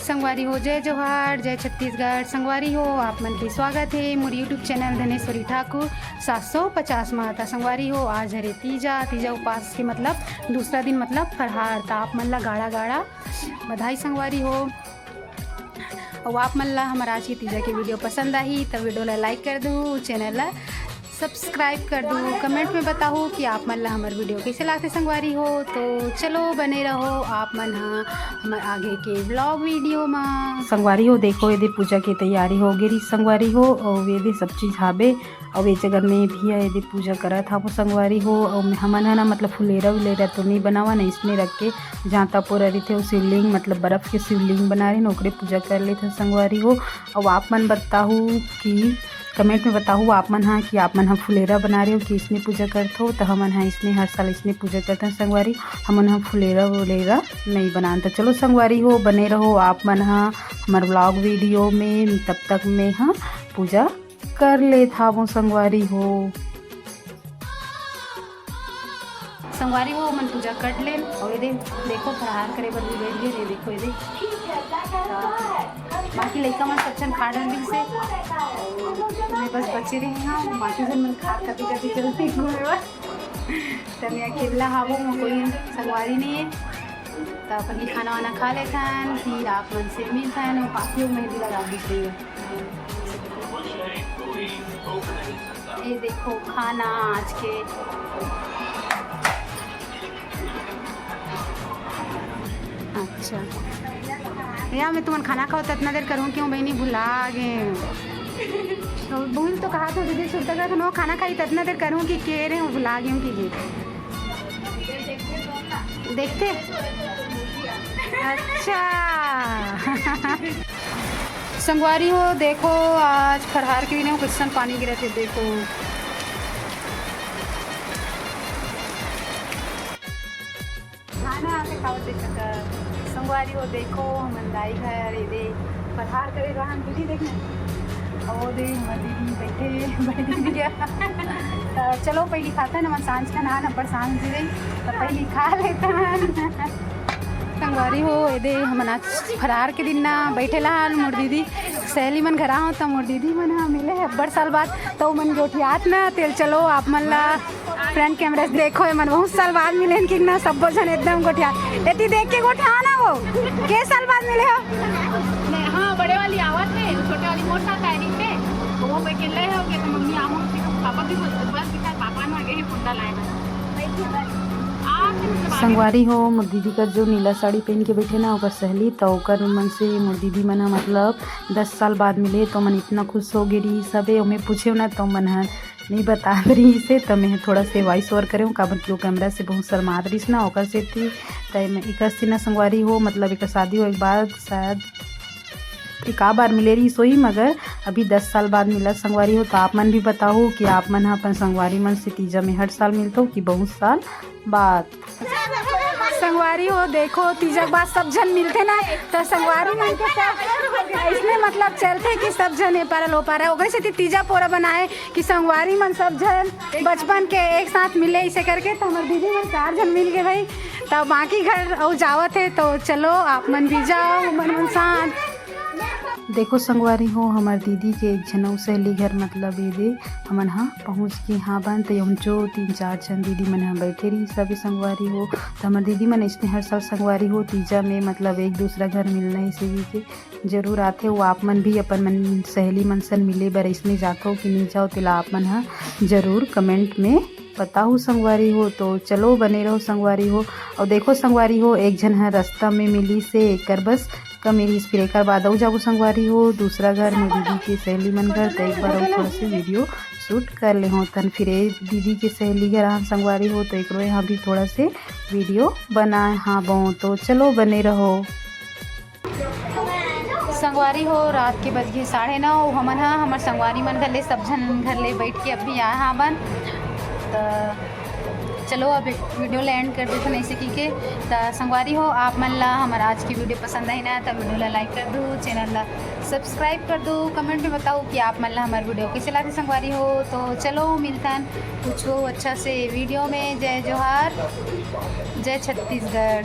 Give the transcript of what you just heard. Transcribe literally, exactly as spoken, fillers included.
संगवारी हो, जय जोहार, जय छत्तीसगढ़। संगवारी हो, आप मन के स्वागत हे मोर YouTube चैनल धनेश्वरी ठाकुर सात सौ पचास मा। त संगवारी हो, आज हरे तीजा, तीजा उपास के मतलब दूसरा दिन, मतलब फरहार। त आप मन ला गाड़ा गाड़ा बधाई संगवारी हो। अउ आप मन ला हमर आज के तीजा के वीडियो पसंद आही त वीडियो ला लाइक कर दू, चैनल ला सब्सक्राइब कर दू, कमेंट में बताहू कि आप मन ला हमर वीडियो कैसे लागथे संगवारी हो। तो चलो बने रहो आप मन ह हमर आगे के व्लॉग वीडियो मा। संगवारी हो, देखो एदे पूजा के तैयारी हो गे रही संगवारी हो, अउ एदे सब चीज हाबे, अउ ए जगह में भी एदे पूजा करत हाबो संगवारी हो। अउ हमन ह ना मतलब फुलेरा उलेरा तो नहीं बनावा ना, इसने रख के जहाँ तपोरा रहिथे वो शिवलिंग, मतलब बर्फ के शिवलिंग बना रही ना, ओकरे पूजा कर लेथे संगवारी हो। अउ आप मन बताहू कि कमेंट में बताहू आप मन ह कि आप मन ह फुलेरा बना रहे हो कि इसने पूजा करथो। त हमन ह इसने हर साल इसने पूजा करथन संगवारी, हमन ह फुलेरा उलेरा नहीं बनान। त चलो संगवारी हो, बने रहो आप मन ह हमर व्लॉग वीडियो में। तब तक मैं ह पूजा कर लेत हावों संगवारी हो। संगवारी हो, मन पूजा कर लेन अउ एदे देखो फरहार करे बर भी बैठ गे। देखो एदे, बाकी लइका मन सब झन खा डर गिस हे, मैं बस बचे रही हूँ। बाकी झन मन खा कभी कभी चलते घूमे बर, त मैं अकेला हावो, मैं कोई संगवारी नहीं है। त अपन ही खाना वाना खा लेथन, फिर आप मन से मिलथन। वो पापियों मेहंदी लगा दी गई है। ये देखो खाना आज के। अच्छा, या मैं तुमन खाना खाओ त इतना देर करूँ क्यों बहनी, भुला गए। तो भूल तो कहा था दीदी, सुरता का खाना खाई त इतना देर करूँ कि के रहे हूँ, भुला गए हूँ कि ये देखते। अच्छा संगवारी हो, देखो आज फरहार के दिन कैसन पानी गिरत हे, देखो। खाना आके खाओ, देख सकत संगवारी हो। देखो हमन दाई घर एदे फरहार करे रहन, दीदी देखना। अउ दे हमर दीदी बैठे, बैठी दिया। त चलो पहली खाथन हमन, सांझ का नहान, अपन सांझ दे रही, त पहली खा लेथन। संगवारी हो, एदे हमन आज फरहार के दिन ना बैठे ला हन, मोर दीदी सहेली मन घर आहो, त मोर दीदी मन ह मिले हे अब्बड़ साल बाद, त मन गोठियात ना तेल। चलो आप मन ला फ्रंट कैमरा से देखो, एमन बहुत साल बाद मिले हन कि ना, सब्बो झन एकदम गोठिया। एती देख के गोठिया ना वो, के साल बाद मिले हो? नहीं, हाँ, बड़े वाली आवत है, छोटे वाली मोर साथ आई रही है, तो वो अकेले हो गया, तो मम्मी आऊँ, फिर पापा भी बोलते, बस दिखा, पापा ना गए, कुंडा लाए ना। संगवारी हो, मोर दीदी कर जो नीला साड़ी पहन के बैठे ना, ओकर सहेली, त ओकर मन से मोर दीदी मन ह, मतलब, दस साल बाद मिले, तो मन इतना खुश हो गे रही सबे। ओमे पूछे ना, तो मन ह नहीं बता रही से, त मैं थोड़ा से वॉइस ओवर करे हूँ, काबर कि वो कैमरा से बहुत शर्मात रहीस ना, ओकर सेती। त मैं एकर से ना संगवारी हो, मतलब, एकर शादी होए के बाद शायद एका बार मिले रही सोई, मगर अभी दस साल बाद मिला संगवारी हो। त आप मन भी बताओ कि आप मन ह अपन संगवारी मन से तीजा में हर साल मिलतो कि बहुत साल बाद। संगवारी हो, देखो, तीजा के बाद सब झन मिलथे ना, त संगवारी मन के सब इसमें मतलब चलथे कि सब झन ए पारा ल ओ पारा। ओकरे सेती तीजा पोरा बनाए कि संगवारी मन सब झन बचपन के एक साथ मिले, इसे करके। त हमर दीदी मन चार झन मिल गे भाई, त बाकी घर अउ जावत हे। तो चलो, आप मन भी जाओ, मन मन शांत। देखो संगवारी हो, हमर दीदी के एक झन अउ सहेली घर, मतलब, एदे हमन ह पहुँच के हाबन, त यमचो तीन चार झन दीदी मन ह बैठे रही सबे संगवारी हो। त हमर दीदी मन इसने हर साल संगवारी हो, तीजा में, मतलब, एक दूसरा घर मिलना, इसे भी के जरूर आथे। वो आप मन भी अपन मन सहेली मन सन मिले बर इसने जाथो कि नहीं जाओ, तेला आप मन ह जरूर कमेंट में बताहू संगवारी हो। तो चलो, बने रहो संगवारी हो। अउ देखो संगवारी हो, एक झन ह रास्ता में मिली से, एकर बस कमी रहिस, फिर एकर बाद अउ जाबो संगवारी हो दूसरा घर, मोर दीदी के सहेली मन घर। त एक बार अउ थोड़ा से वीडियो शूट कर ले हो तन, फिर ए दीदी के सहेली घर आन संगवारी हो, तो एकरो यहाँ भी थोड़ा से वीडियो बनाए हाबो। तो चलो, बने रहो। संगवारी हो, रात के बज गे साढ़े नौ। हमन ह हमर संगवारी मन घर ले, सब झन घर ले बैठ के अभी आए हाबन। त चलो, अब वीडियो ला एंड कर देथन ऐसे की के। त संगवारी हो, आप मन ला हमर आज की वीडियो पसंद आई ना, त वीडियो ला लाइक कर दू, चैनल ला सब्सक्राइब कर दू, कमेंट में बताओ कि आप मन ला हमर वीडियो कैसे लागथे संगवारी हो। तो चलो, मिलथन कुछ अच्छा से वीडियो में। जय जोहार, जय छत्तीसगढ़।